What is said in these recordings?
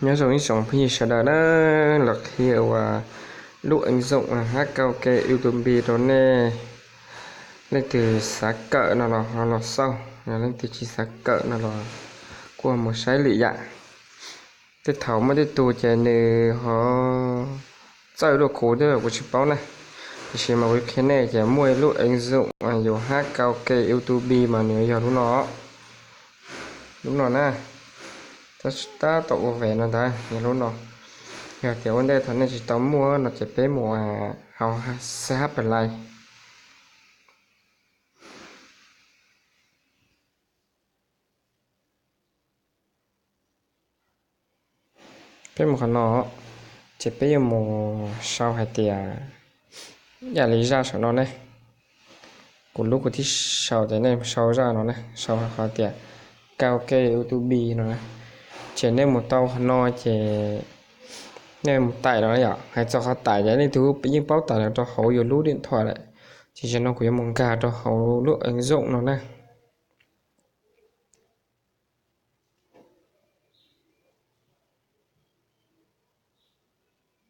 Nyob zoo ib tsoom phooj ywg sawv daws na, los qhia uas lub ứng dụng hab karaoke YouTube rau nej. Leej twg xav kawm no los ho los xauj, leej twg tsis xav kawm no los kuj mus saib lwm yam. Tej thaum muaj tej tug ces nws ho txawj dua kuv thiab kuv tsis paub na. Tiam sis mas kuv qhia nej ces muaj ib lub ứng dụng yus hab karaoke YouTube mas nws yog lub no. Lub no na, tab tom ua ves no ntag, yog lub no. Yog tias ua ntej thaum nej tsis tau muaj no ces peb mus hauv C H Play. Peb mus qhov no, ces peb yuav mus sau hais tias ib yam li zaj saum no ne. Kuv lub kuv thiaj sau, ces nej sau zaj no ne, sau qhov tias karaoke YouTube no na. Ces nej mus tau qhov no ces nej mus tải no yom. Hais txog qhov tải ces leej twg yeej paub tải los rau hauv yus lub điện thoại lawm. Ces zaum no kuv yuav mus nkag rau hauv lub ứng dụng no na.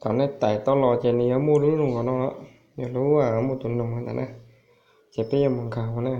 Thaum nej tải tau los ces nws yuav muaj lub no no, yog lub muaj tus noog ntawd na. Ces peb yuav mus nkag ua na.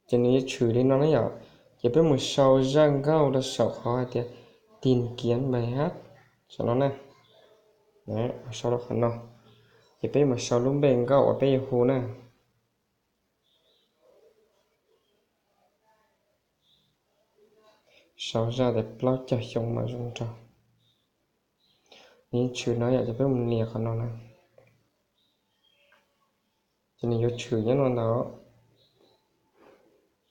Ces nws yuav tshwm li no na yom. Ces peb mus sau zaj nkauj rau saum qhov hais tias tìm kiếm bài hát saum no na. Sau rau qhov no. Ces peb mus sau lub npe nkauj uas peb yuav hu na. Sau zaj tias plaub caug xyoo mam zoo nraug. Nws tshwm no yom, ces peb mus nias qhov no na. Ces nws yuav tshwm nyob no ntawd.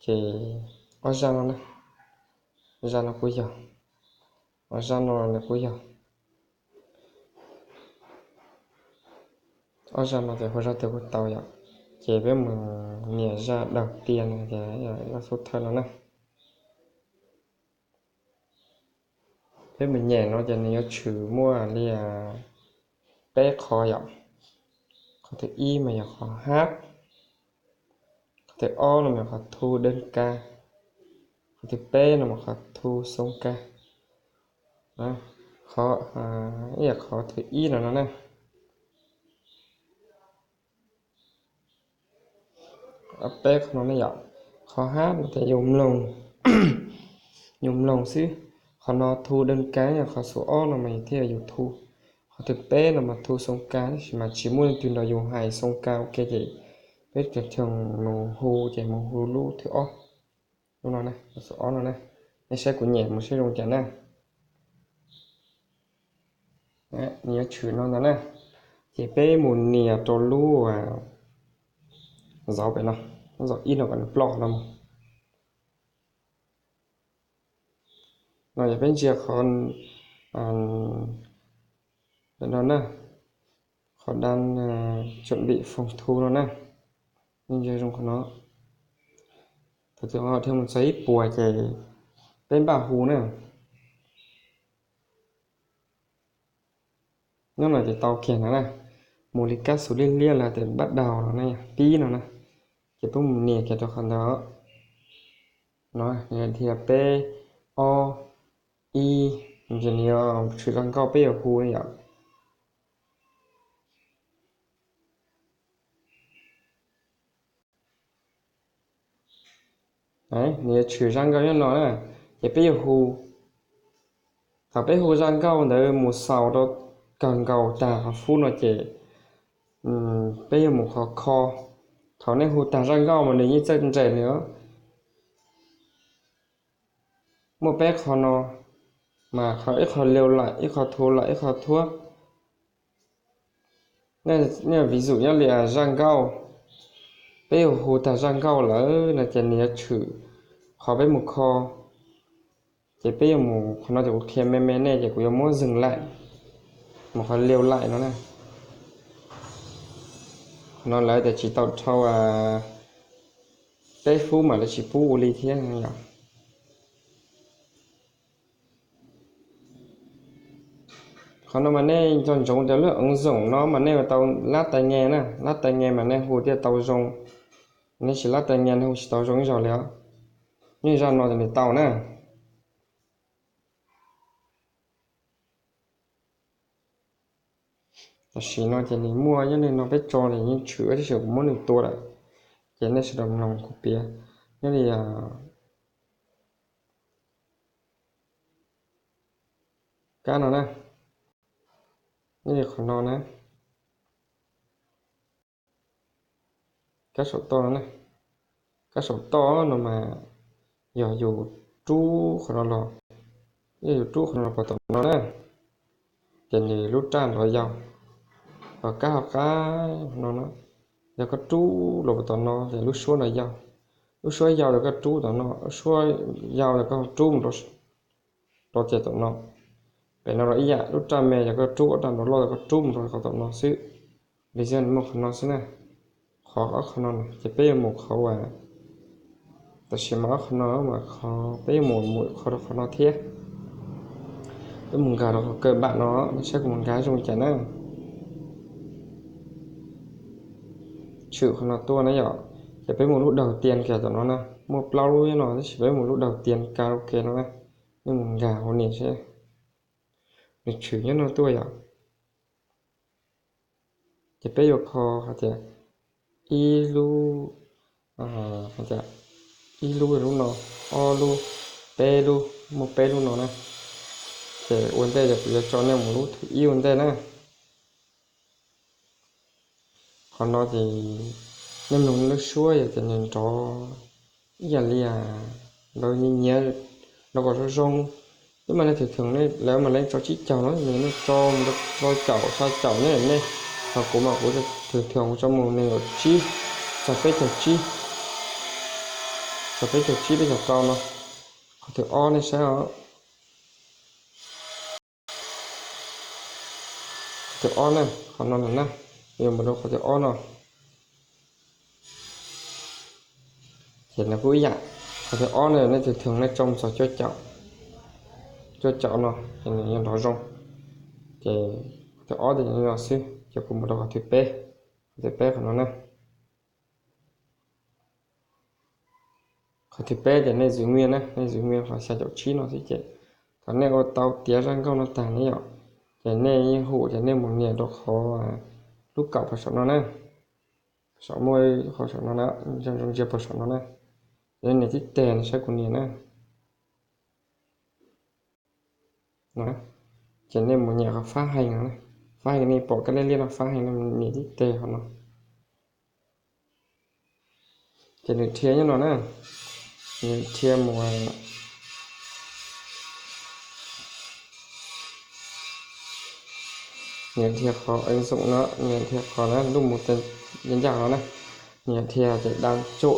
Ces ob zaj no na, zaj no kuj yog, ob zaj no nws kuj yog. Ob zaj no ces hu zaj twg kuj tau yom. Ces peb mus nias zaj đầu tiên no ces zaj xub thawj no na. Peb mus nyem no ces nws yuav tshwm muaj li peb qho yom. Qhov thib ib mas yog qhov hab, qhov thib ob no mas qhov thu đơn ca, qhov thib peb no mas qhov thu số ca. Qhov, ib yam qhov thib ib no no na. Peb qhov no ne yom, qhov hab no ces yus mloog, yus mloog xwb. Qhov no thu đơn ca, qhov số ob no mas thiaj yus thu. Qhov thib peb no mas thu số ca, tab sis mas tsis muaj leej twg nrog yus hais số ca ua ke ces peb tsuas tsum mus hu ces mus hu lub thib ob. Lub no na, số ob no na. Nej saib kuv nyem mus saib zoo cas na. Nws yuav tshwm no ntag na. Ces peb mus nias rau lub zaum pem no, lub zaum ib no kom nws ploj no mus. No yog peb ntsia qhov no na, qhov đang chuẩn bị phòng thu no na. Nej ntsia zoo qhov no. Thaum twg ho thiaj mus txog ib puas ces peb npaj hu na. Nyob no ces tau kiag no na, mus li kab xus liab liab los tias bắt đầu no na, pib no na, ces peb mus nias kiag rau qhov ntawd no, nws tias peb, ob, ib, ces nws yuav tshwm zaj nkauj peb yuav hu na yom. Nws yuav tshwm zaj nkauj nyob no na, ces peb yuav hu. Thaum peb hu zaj nkauj ntawd mus xaus rau kawg nkaus tag qhov fub no ces peb yuav mus qhov kho. Thaum nej hu tag zaj nkauj mas nws yeej txawj nres nws. Muaj peb qho no, mas ib qho liu laim, ib qho thu laim, ib qho thuab. Nej vis dụ nyob li zaj nkauj, peb yuav hu tag zaj nkauj lawm no ces nws yuav tshwm qhov peb mus kho. Ces peb yuav mus qhov no ces kuv qhia me me nej ces kuv yuav muab dừng lại, mus qhov liu laim no na. Qhov no lawv tias tsis tau dhau peb fub mas lawv tsis pub ua li thiab yom. Qhov no mas nej nco ntsoov tias lub ứng dụng no mas nej tau lab tai nghe na, lab tai nghe mas nej hu thiaj tau zoo. Nej tsis lab tai nghe nej hu tsis tau zoo ib zaug li os. Nej zaj no ces nws tau na. Tam sim no ces nws muaj nyob li no peb tso nws yeej tshwm tab sis kuv muab nws tua lawm. Ces nej sawv daws mloog kuv piav nyob li kab no na, nyob li qhov no na, kab saum toj no na. Kab saum toj no mas yog yus rub qhov no los, yog yus rub qhov no los puag tom no na, ces nws lub raj nrov yau. Ho kab hauv qab no na, yog koj rub los puag tom no ces lub suab nrov yau. Lub suab yau yog koj rub tom no, lub suab yau yog koj rub mus rau ces tom no. Pem no los ib yam, lub raj me yog koj rub, ob raj nrov loj yog koj rub mus rau qhov tom no xwb. Li xwb nws muaj qhov no xwb na. Qhov ob qhov no ces peb yuav mus qhov uas, tam sim mas ob qhov no mas qhov peb yuav mus mus qhov rau qhov no thiab. Peb mus nkag rau qhov kawg npam no, nej saib kuv mus nkag zoo cas na. Tshwm qhov no tuaj na yom, ces peb mus lub đầu tiên kiag tom no na. Muaj plaub lub no tab sis peb mus lub đầu tiên karaoke no na. Nej mus nkag hauv nias seb, nws tshwm nyob no tuaj yom. Ces peb yuav kho hais tias ib lub, hais tias ib lub lub no, ob lub, peb lub, muaj peb lub no na. Ces ua ntej ces kuv yuav tso nej mus lub thib ib ua ntej na. Qhov no ces nej mloog lub suab yog tias nws nrov ib yam li nrov nyiav nyiav, nrov kom zoo zoo. Ib mas nej thường thường lawv mas lawv tso tsib caug no, nej tso mus rau caum, xya caum nyob nej. Ho kuv mas kuv thường thường kuv tso mus nees nkaum tsib, txog peb caug tsib, txog peb caug tsib peb caug rau no. Qhov thib ob nej saib os. Qhov thib ob na, qhov no na, yuav mus rau qhov thib ob no. Ces nws kuj ib yam, qhov thib ob no nej thường thường nej tso mus txog cuaj caum, cuaj caum no ces nws yuav nrov zoo. Ces qhov thib ob ces nws no xwb, ces kuv mus rau qhov thib peb, qhov thib peb qhov no na. Qhov thib peb ces nej giữ nguyên na, nej giữ nguyên qhov xya caum tsib no xwb ces thaum nej ua tau tiav zaj nkauj no tag ne yom, ces nej yeej hum ces nej mus nias rau qhov lub kaum puag saum no na, saum muaj qhov saum no na, zoo zoo ntsia puag saum no na, ces nej nias tib teg no saib kuv nias na. Ces nej mus nias qhov phát hành no, phát hành nej pom kab liab liab no phát hành no, nias tib teg qhov no. Ces nws dhia nyob no na, nws dhia mus, nws dhia qhov ứng dụng no, nws dhia qhov na, lub mus ncaj ncaj no na, nws dhia ces đang trộn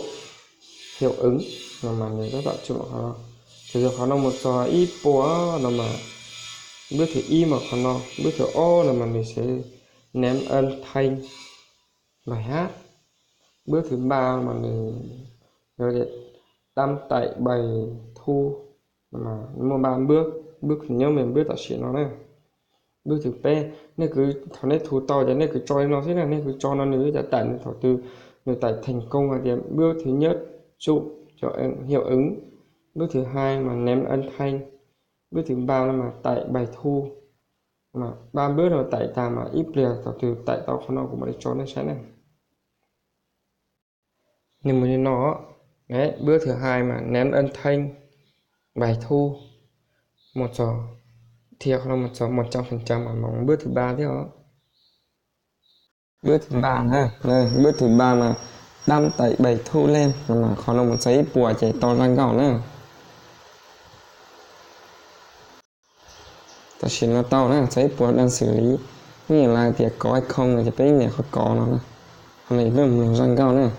hiệu ứng no mas nws tab tom trộn qhov no. Ces yog qhov no mus txog ib puas no mas, bước thứ ib mas qhov no, bước thứ hai no mas nws sẽ ném âm thanh bài hát, bước thứ ba mas nws đắm tay bài thu. Muaj ba bước, bước thứ nhất mas bước tam sim no na. Bước thứ peb, nej kwv, thaum nej thu tau ces nej kwv tso li no xwb na, nej kwv tso no nws cov tải nws thaum twg nws tải thành công hais tias bước thứ nhất trộn hiệu ứng, bước thứ hai mas ném âm thanh, bước thứ ba no mas tải bài thu. Ba bước no tải tag mas ib pliag thaum twg tải tau qhov no kuv mam li tso nej saib na. Nws mus li no, đấy, bước thứ hai mà ném âm thanh, bài thu, mus txog, dhia qhov no mus txog một trăm phần trăm mà mus bước thứ ba thiab os. Bước thứ ba, bước thứ ba mà đăng tải bài thu lên, qhov no mus txog ib puas ces tau zaj nkauj na. Tam sim no tau na, txog ib puas đang xử lý, nej nias lawm tias có hay không no ces peb nias qhov có no na, qhov no peb mus mloog zaj nkauj na.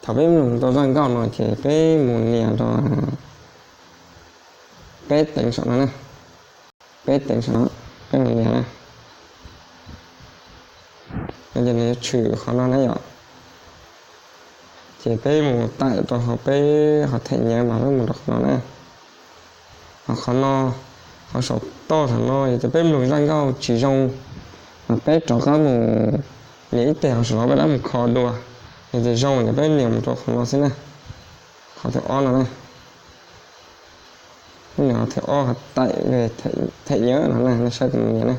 Thaum peb mloog tau zaj nkauj no ces peb mus nias rau peb teev saum no na, peb teev saum no, peb mus nias na. Ces nws yuav tshwm qhov no na yom. Ces peb mus tải rau hauv peb qhov thẻ nhớ mas peb mus rau qhov no na. Ho qhov no, qhov saum toj saum no yog tias peb mloog zaj nkauj tsis zoo, mas peb rov qab mus nias ib teg qhov saum no peb rov mus kho dua. Yog tias zoo ces peb nias mus rau qhov no xwb na. Qhov thib ob no na. Peb nias qhov thib ob, qhov taim, them nhớ no na, nej saib kuv mus nias na.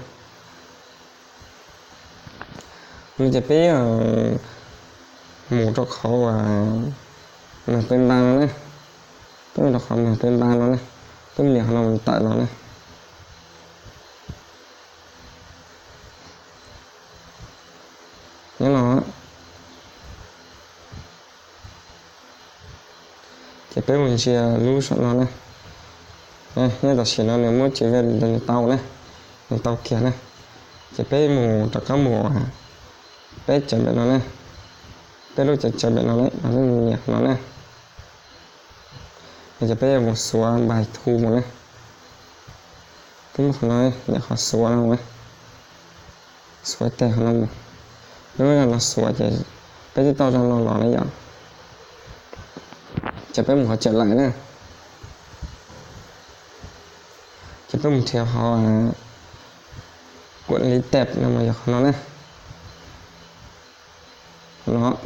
No ces peb mus rau qhov uas maj peb npa no na. Peb mus rau qhov maj peb npa no na. Peb mus nias qhov no mus tawm los na. Nyob no, ces peb mus ntsia lub saum no na. Nyob tam sim no nws muab tsis ve, nws tau na, nws tau kiag na. Ces peb mus rov qab mus peb cawv pem no na. Peb lub cawv cawv pem no na, peb mus nias qhov no na. Ces peb yuav mus xuav npais thu mus na. Peb muab qhov no, nias qhov xuav no mus na. Xuav teg qhov no mus. Peb muab zaj no xuav ces peb twb tau zaj no los na yom. Ces peb mus qhov cawm lais na. Ces peb mus nrhiav qhov kuam li teb no mas yog qhov no na. No,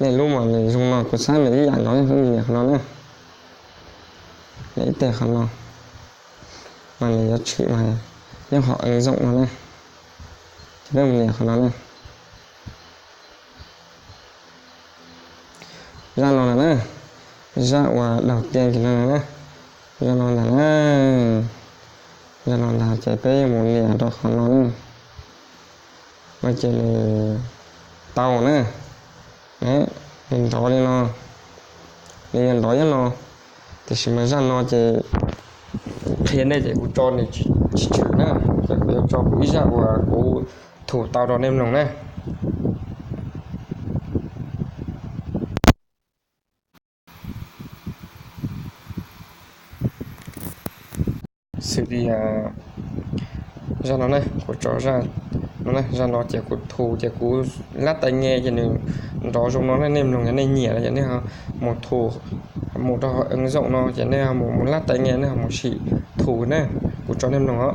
nej lub mas nws zoo no kuv xav nws ib yam nkaus, peb mus nias qhov no na. Nias ib teg qhov no, mas nws yuav tshwm mas nyob qhov ứng dụng no na. Ces peb mus nias qhov no na. Zaj no ntag na, zaj uas đầu tiên kiag no na, zaj no ntag na. Zaj no ntag ces peb yuav mus nias rau qhov no na. No ces nws tau na, nws nrov li no, nws yuav nrov nyob no. Tiam sis mas zaj no ces kuv qhia nej ces kuv tso nws tsis tshwm na, ces kuv yuav tso kuv ib zaj uas kuv thu tau rau nej mloog na. Xws li zaj no na, kuv tso zaj no, zaj no ces kuv thu ces kuv lab tai nghe ces nws nrov zoo no na, nej mloog yog nej nyiam no ces nej mus thu, mus rau ứng dụng no ces nej mus lab tai nghe, nej mus sim thu na, kuv tso nej mloog os.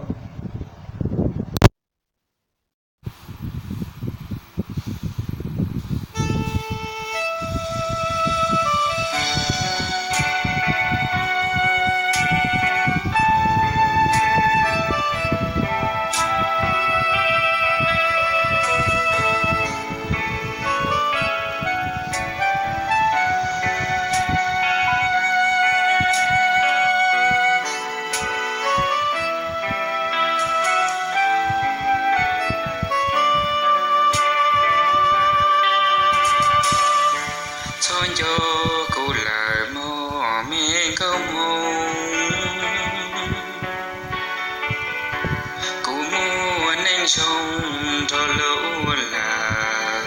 Txhob nco kuv lawm mog me nkauj Hmoob, kuv muaj neej zoo nrog luag ua lawm.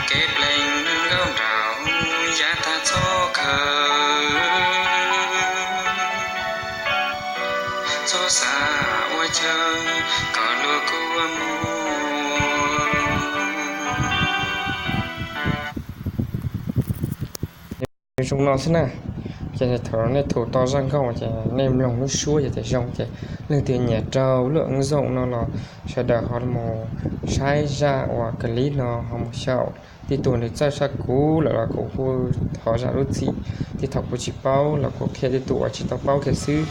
Kev pleev nkauj nraug yav tag txhob khaws, txhob xav ua chaw kom luag kua muag. Zoo no xwb na. Ces thaum nej thu tau zaj nkauj ces nej mloog lub suab yog tias zoo ces leej twg nyiam rau lub ứng dụng no los sawv daws ho mus saib zaj uas clip no ho mus xyaum. Tej tug nws txawj sab kuv lawm los kuv kuj thov zam lub txim. Tej thaum kuv tsis paub los kuv qhia tej tug uas tsis tau paub kiag xwb.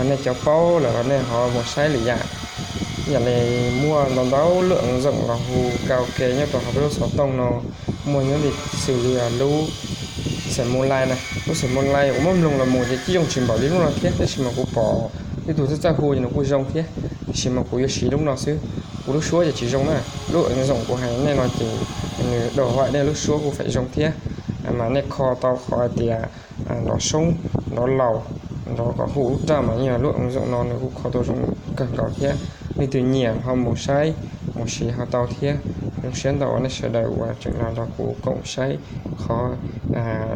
Nej cov paub lawm los nej ho mus saib lwm yam. Yam li muaj ntau ntau lub ứng dụng los hu karaoke nyob rau hauv peb lub xov tooj no, muaj nyob li xws li lub Xeem Mus Lais na, lub Xeem Mus Lais uas muab mloog los mus ces tib zoo tsis npaum li lub no thiab, tab sis mas kuv pom tej tug txawj txawj hu ces nws kuj zoo thiab, tiam sis mas kuv yuav siv lub no xwb. Kuv lub suab ces tsis zoo na, lub ứng dụng kuv hais nej no ces nws đòi hỏi nej lub suab kuj phải zoo thiab, mas nej kho tau qhov hais tias nrov soob, nrov laus, nrov kom hu lub raj mas yeej yog lub ứng dụng no nws kuj kho tau zoo kawg nkaus thiab. Nej leej twg nyiam ho mus saib, mus siv ho tau thiab. Zoo siab ntau uas nej sawv daws uas tseem los nrog kuv koom saib qhov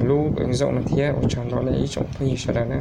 lub ứng dụng no thiab ua tsaug ntau nej ib tsoom phooj ywg sawv daws na.